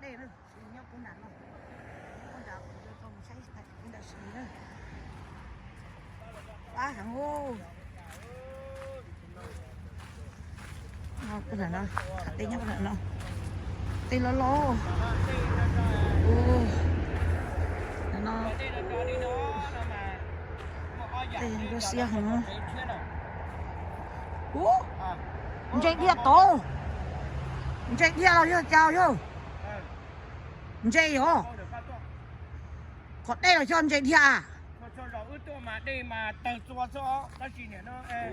Nyob puag nram no, puag nram kuv yuav tau mus saib ntawm sab na. Pab heev ub. Puag nram no, tej nyob puag nram no, tej loj loj. Ub, no, tej ntsuab xiab heev. Ub, ntse dhia tod, ntse dhia los yog cas yog? Ntse os. Qhov dej los xyov ntse dhia.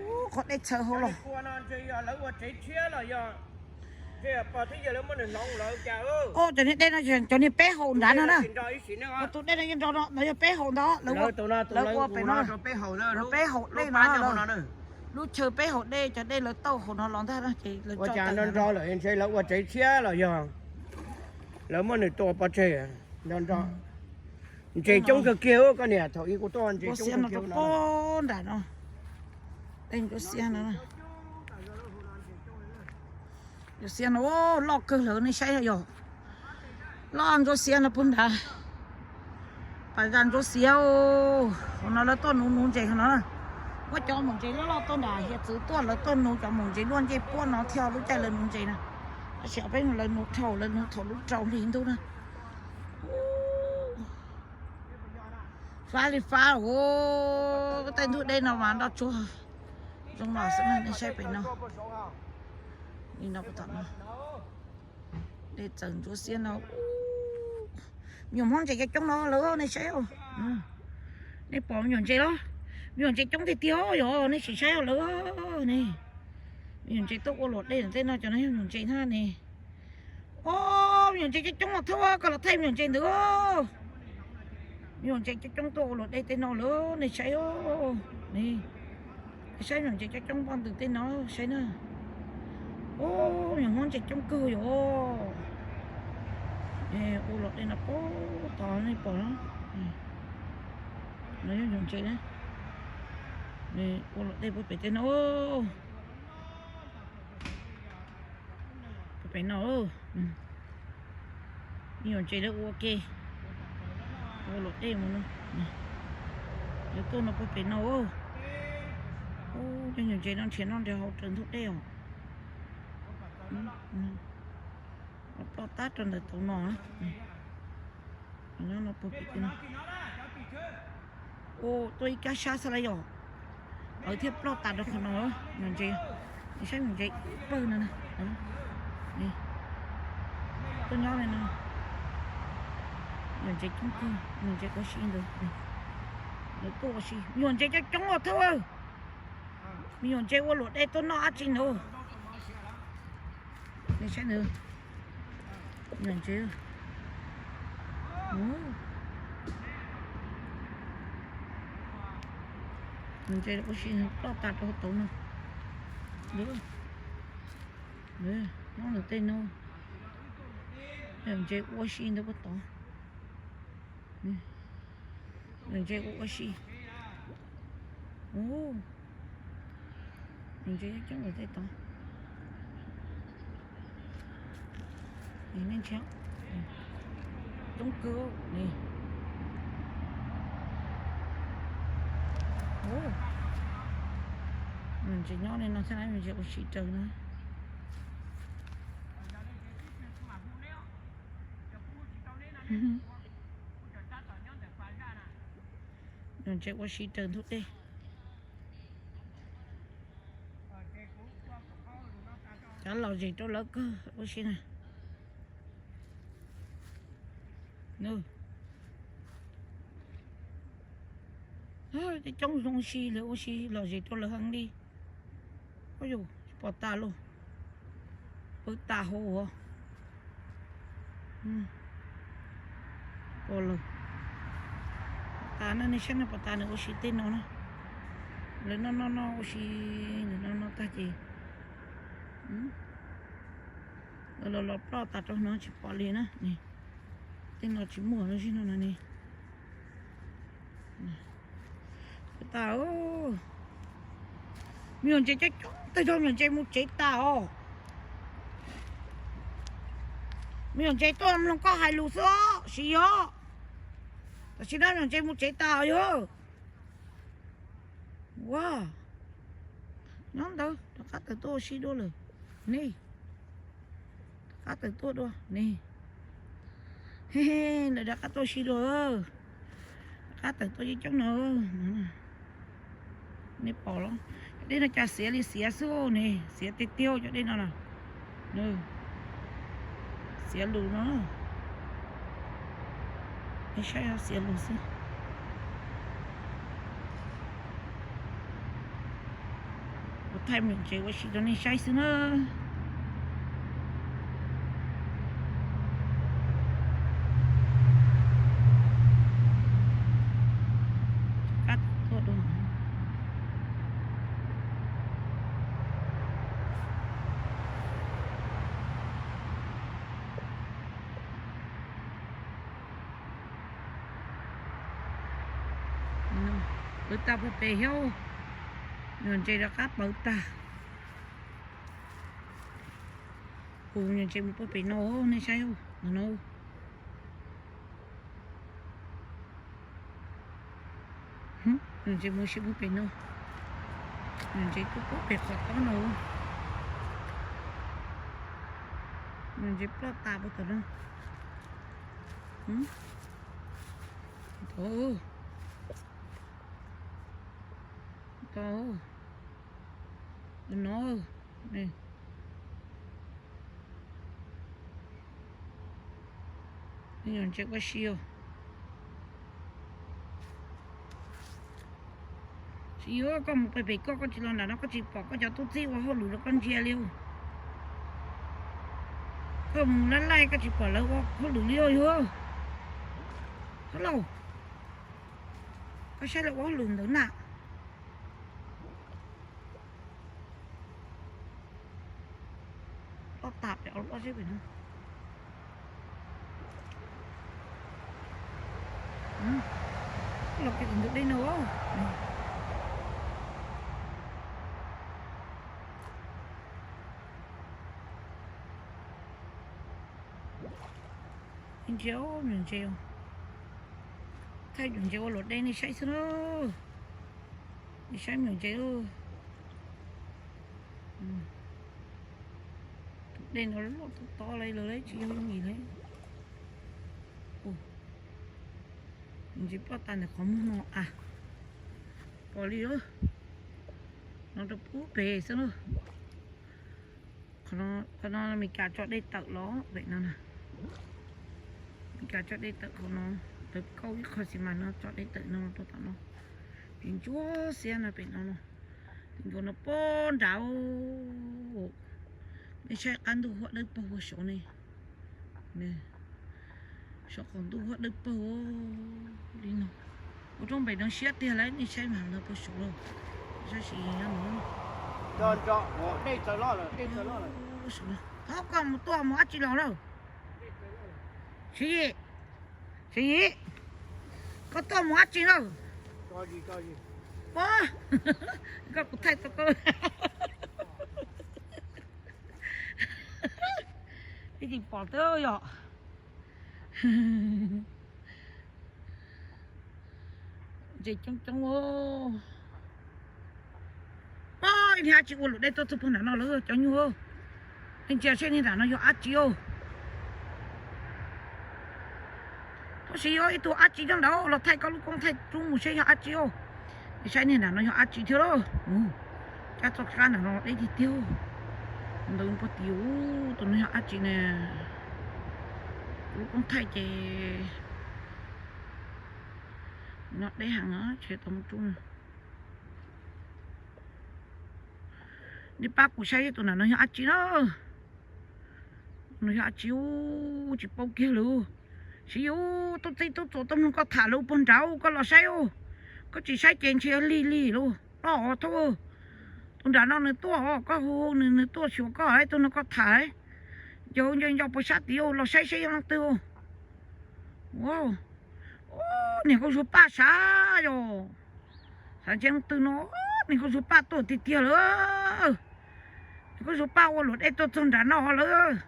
Ub, qhov dej txhawv hauv los. Ub, cov niag dej no, cov niag peb haum nrad no na. Tus dej no yog nrad no, yog peb haum ntawd lawv ua pem no, peb haum dej no. Lub chaw peb haum dej, cov dej lawv tauj hauv no los ntag no ces lawv tso tawm nrad no. Lawv ua tsev tshiab los yog lawv muab nws tua pov tseg nrog nrog. Ntses coob kawg kiag koj niam, thaum ub kuv tuaj ntses coob kawg kiag no. Tej ntsuab xiab no, ntsuab xiab no loj kawg lawm nej saib yog. Loj ntsuab xiab no puag nrad. Pas zaj ntsuab xiab, hauv no lawv tuaj nuv nuv ntses hauv no. Muab cov maum ntses loj loj tuaj nram hiav txwv tuaj, lawv tuaj nuv cov maum ntses luaj ncej puab no thiab lub caij lawv nuv ntses na. Tab sis peb lawv nuv dhau, lawv nuv thaum lub rau hli ntub na. Fab li fab, tej ntug dej no mas nroj tsuag zoo no xwb na, nej saib pem no. Li no tom no, dej txawm ntsuab xiab no. Me nyuam hmoob ntses coob coob no lawm nej saib. Nej pom me nyuam ntses los? Me nyuam ntses coob tiag tiag yog nej sim saib lawm ne. Me nyuam ntses tuaj ua luam dej tej no, cov no yog me nyuam ntses na ne. Os, me nyuam ntses coob coob os, thawj koj los thaij me nyuam ntses ntawd. Me nyuam ntses coob coob tuaj ua luam dej tej no lawm nej saib. Ne, saib me nyuam ntses coob coob npoj ntws tej no saib na. Os, me nyuam hmoob ntses coob kawg yog. Ua luam dej no puag tod nej pom no. No yog me nyuam ntses na. Ua luam dej puag pem tej no. Puag pem no, me nyuam ntses lawv ua ke, ua luam dej mus no. Lawv tuaj no puag pem no. Cov me nyuam ntses no nrhiav noj nrhiav haus raws ntug dej os. Ploj tab rau ntawm tauv no. Nyob no puag pem no. Ua tuaj ib kab sab xwb las yom. Lawv thiaj ploj tas rau qhov no. Me nyuam ntses, saib me nyuam ntses pawg no na. Tuaj nyob li no. Me nyuam ntses coob kawg, me nyuam ntses ua si ntawd. Lawv tuaj ua si, me nyuam ntses coob coob os thawj. Me nyuam ntses ua luam dej tuaj noj dab tsi ntawd. Nej saib ntawd, me nyuam ntses, me nyuam ntses ua si ploj tas rau hauv tauv no. Nyob ntawm tej no, me nyuam ntses ua si ntawd puag tod. Me nyuam ntses ua ua si. Me nyuam ntses coob ntawm tej tod. Nej ntsia, coob kawg li. Me nyuam ntses nyob li no thiab, me nyuam ntses ua si raws no. Me nyuam ntses ua si raws ntug dej. Cov lom zem rau lawv kawg ua si na. Coob zoo si lawv ua si lom zem rau lawv heev li. Ua yus tsis pom tas los, pw tas hauv. Pom lawm, pom tas na, nej saib no, pom tas nws ua si tej no na. Lawv noj noj noj ua si, lawv noj noj tag ces lawv los los ploj tas rau no tsis pom li na. Tej no tsis muaj lub zig no na ne. Tas, me nyuam ntses coob coob, tej zaug me nyuam ntses mus tsev tas os. Me nyuam ntses tuaj mloog koj hais lus xwb os, Siv Yog. Tam sim no me nyuam ntses mus tsev tas yog. Ua, nyob ntawd rov qab tawm tuaj ua si dua lawm ne. Rov qab tawm tuaj dua ne. Lawv rov qab tuaj ua si dua. Rov qab tawm tuaj coob coob no. Nej pom los, cov dej no cas xiav li xiav xwb ne, xiav tiag tiag cov dej no na. Xiav lus no. Nej saib, xiav lus xwb. Kuv thaij me nyuam ntses ua si rau nej saib xwb na. Kab tuaj dua. Pawv tag puag pem thiab. Me nyuam ntses rov qab pawv tag. Kuv me nyuam ntses mus puag pem no, nej saib no. Me nyuam ntses mus si puag pem no. Me nyuam ntses tuaj puag pem qhov tob no. Me nyuam ntses ploj tas puag tom no. Tau, tau, no. Me nyuam ntses ua si os. Tsis yuav koj mus pem pem koj, koj tsis los nram no koj tsis pom koj cov tub txib ua hauj lwm rau koj ntsia li. Koj mus laj laij koj tsis pom lawv ua hauj lwm li os. Yuav, hello, koj saib lawv ua hauj lwm ntawd na. Loj tas pem, loj zeb pem no. Los pem ntug dej no. Ntsia, me nyuam ntses, thaij me nyuam ntses ua luam dej nej saib xwb na. Nej saib me nyuam ntses. Tus dej no loj tob tob li lawm, tsis yog yooj yim li. Ntses ploj tas ntawm qhov muag no a. Pom li, no rau puag pem xwb na. Qhov no Meskas tso dej tawm los pem no na. Meskas tso dej tawm qhov no, tawm kauj ib qho xis mas no tso dej tawm no rau tom no. Tsis ntsuab xiab no pem no no. Tus nkaus no puag nrad. Nej saib qab ntuj huab dawb paug puag saud ne. Saum qaum ntuj huab dawb paug li no. Ua rau npem no siab tiag lauj, nej saib mas no puag saud lauj. Saib Siv Yis no. Thov koj mus tuaj mus dab tsi los lawm? Siv Yis, Siv Yis, koj tuaj mus dab tsi lawm? Koj kuv thaij tau koj. Ib tsis pom twb yog. Ntses coob coob. Pab, niag dab tsi ua luam dej tuaj txog puag nram no lawm cov nyuj. Nej ntsia seb niag nram no yog dab tsi os. Tab sis yog ib tug dab tsi nyob nrad los thaij koj lub koob thaij rub mus seb yog dab tsi os. Nej saib niag nram no yog dab tsi thiab lauj. Cab txoj kab nram no deb tiag tiag. Ntawd puag tim ub tus no yog dab tsi ne? Lub koob thaij ces no deb heev, tsis tau mus rub. Nej pab kuv saib tus nram no yog dab tsi na. No yog dab tsi ub, tsis paub kiag li. Siv Yis, tub txib tub txuas tuaj mloog koj tham lawv puag nrad, koj los saib ub. Koj tsis saib ces ntshe yog lig lig lauj. Ploj thauj. Tus nram no nws tuaj, koj hu hu nws, nws tuaj xyuas koj, tus no koj tham. Nco nco nco puas sab tid, los saib seb yog leej twg. Niag Nkauj Zuag Paj sav yog, xav ntshe leej twg no. Niag Nkauj Zuag Paj tuaj tiag tiag lawm. Niag Nkauj Zuag Paj ua luam dej tuaj txog nram no lawm.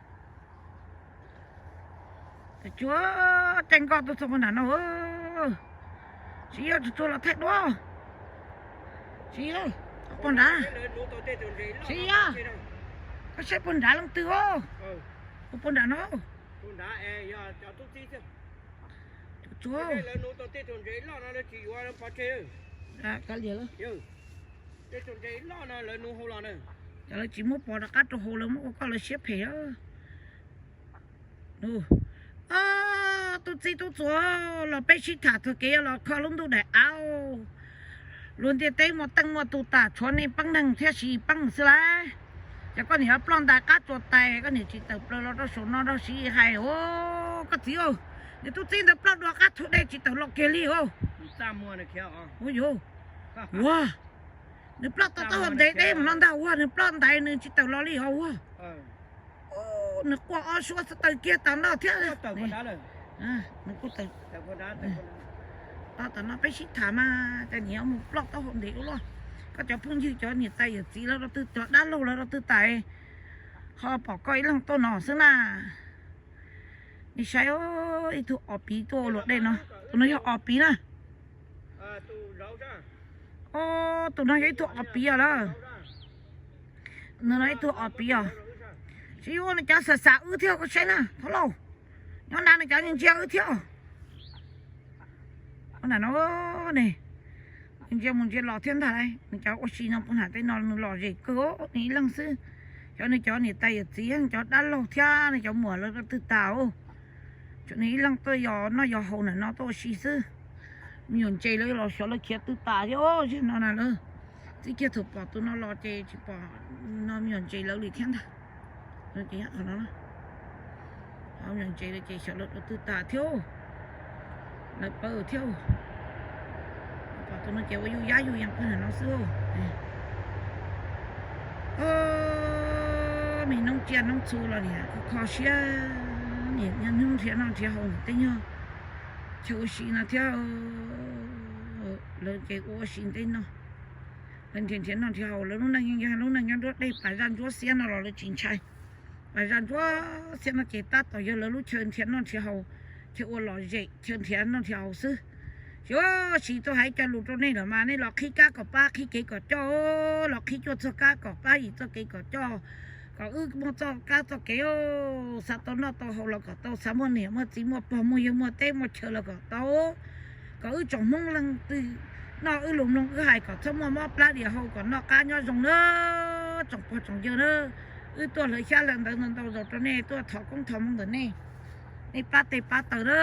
Tsuag, caij nkoj tuaj txog puag nram no. Tsis yog, tsuag tsuag los thaij duab. Tsis yog, puag nrad. Tsis yog, koj saib puag nrad leej twg os. Puag nram no. Tsuag tsuag. Cov lawv tsis muab pov rov qab rau hauv, lawv muab ua koj lawv siab phem. Tub txib tub txuas, los peb sib tham txog kev yuav los kho lub ntuj daim av. Luag ntiaj teb muaj teej muaj tus tas, tshuav nej pab neeg thiab siv pab xwb lauj. Ces koj niam ploj ntais qab tsuas tais, koj niam tsis tawm plaws los rau saum no rau siv hais. Koj txiv, nws tub txib ntawd ploj dua qab thu dej tsis tawm los kiag li os. Ua, nws ploj tau taub hau ntev deb mus no ntag ua, nws ploj ntais nws tsis tawm los li os ua. Nws quaj ob suab xwb, tawm kiag tom no thiab. Nws kuj tawm tom no peb sib tham mas, cas niam mus ploj taub hau ntev ua luaj. Koj cov phooj ywg cov niam tais yawm txiv lawv rau twg, cov dab laug lawv rau twg tas, ho pom koj ib leeg tuaj no xwb na. Nej saib, ib tug os piv tuaj ua luam dej no. Tus no yog os piv na. Tus no yog ib tug os piv os lawm. Nws no ib tug os piv os. Tsis yuav, nws cov xam xam wb thiab, koj saib na thaub lauj. Nyob na nws cov ntsia wb thiab. Ntsia mus ntsia los thiab ntag lauj. Nws cov ua si no puag nram tej no nws lom zem kawg, nws ib leeg xwb. Xyov nws cov niam tais yawm txiv, nws cov dab laug thiab nws cov muam lawv rau twg tas. Tsuas nws ib leeg tuaj yos noj yos haus ntawm no tuaj ua si xwb. Me nyuam ntses lawv los xyov lawv khiav twg tas thiab. Zaum no na lawv txib kiag thaum pom tus no los ces tsis pom no me nyuam ntses lawv li thiab ntag. Qhov no, me nyuam ntses lawv ces xyov lawv rau twg tas thiab. Lawv pawv thiab. Pom tus no ces ua yuj yab yuj yees puag nram no xwb. Me noob tsiaj noob txhu los niam kho kho siab, niam hnub nrhiav noj nrhiav haus ntawm tej nyuag chaw ua si no thiab. Lawv ces ua ua si tej no, lawv nrhiav nrhiav noj nrhiav haus, lawv lub neej yeej yog lub neej nyob nruab dej pas zaj ntsuab xiab no los lawv tsis ntshai. Pas zaj ntsuab xiab no ces tab tom yog lawv lub chaw nrhiav noj nrhiav haus, chaw ua lom zem, chaw nrhiav noj nrhiav haus xwb. Xyov, sim tuaj hais cov lus rau nej lawm mas nej los qhib kab kom pab, qhib kev kom coj, los qhib cuaj txoj kab kom pab, yim txoj kev kom coj, kom wb muaj txoj kab txoj kev, xav tau noj tau haus los kom tau, xav muaj niam muaj txiv muaj pog muaj yawg muaj teb muaj chaw los kom tau, kom wb tsoom Hmoob leej twg noj wb lus mloog wb hais kom txhob muaj mob plab diam hau, kom noj qab nyob zoo na tsoom pog tsoom yawg na. Wb tuaj hlawv xyab hlawv ntawv ntau ntau zaus rau nej, tuaj thov koob thov hmoov ntawm nej, nej pab tej pab taw na.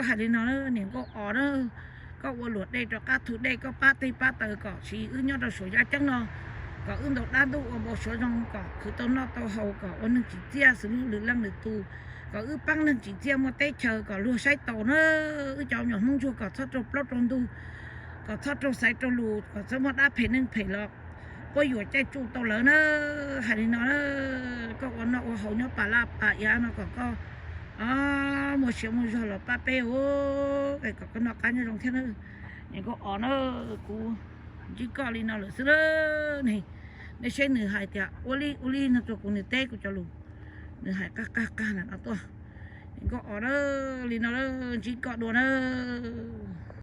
Hais li no na, niam nkauj os na, koj ua luam dej rov qab thu dej, koj pab tej pab taw kom sim wb nyob rau suav yaj ceeb no, kom wb ntaus dab ntuj ua npau suav zoo, kom khwv tau noj tau haus, kom ua neeg tsim txiaj xws lub lwm leej lwm tus, kom wb pab neeg tsim txiaj muaj teb chaws kom luag saib taus na. Wb cov me nyuam Hmoob ntsuag kom txhob raug plaub raug ntug, kom txhob raug xaiv raug lus, kom txhob muaj dab phem neeg phem los quab yuam caij tsuj tau lawv na. Hais li no, koj ua noj ua haus nyob pas laj pas iav no kom koj muaj siab muaj zog los pab peb, kom koj noj qab nyob zoo thiab na. Niam nkauj os na, kuv ntsib koj li no lawm xwb na. Nej saib nws hais tias ua li ua li no rau kuv, nws teb kuv cov lus, nws hais qag qag qag na no tuaj. Niam nkauj os na, li no ntsib koj dua na.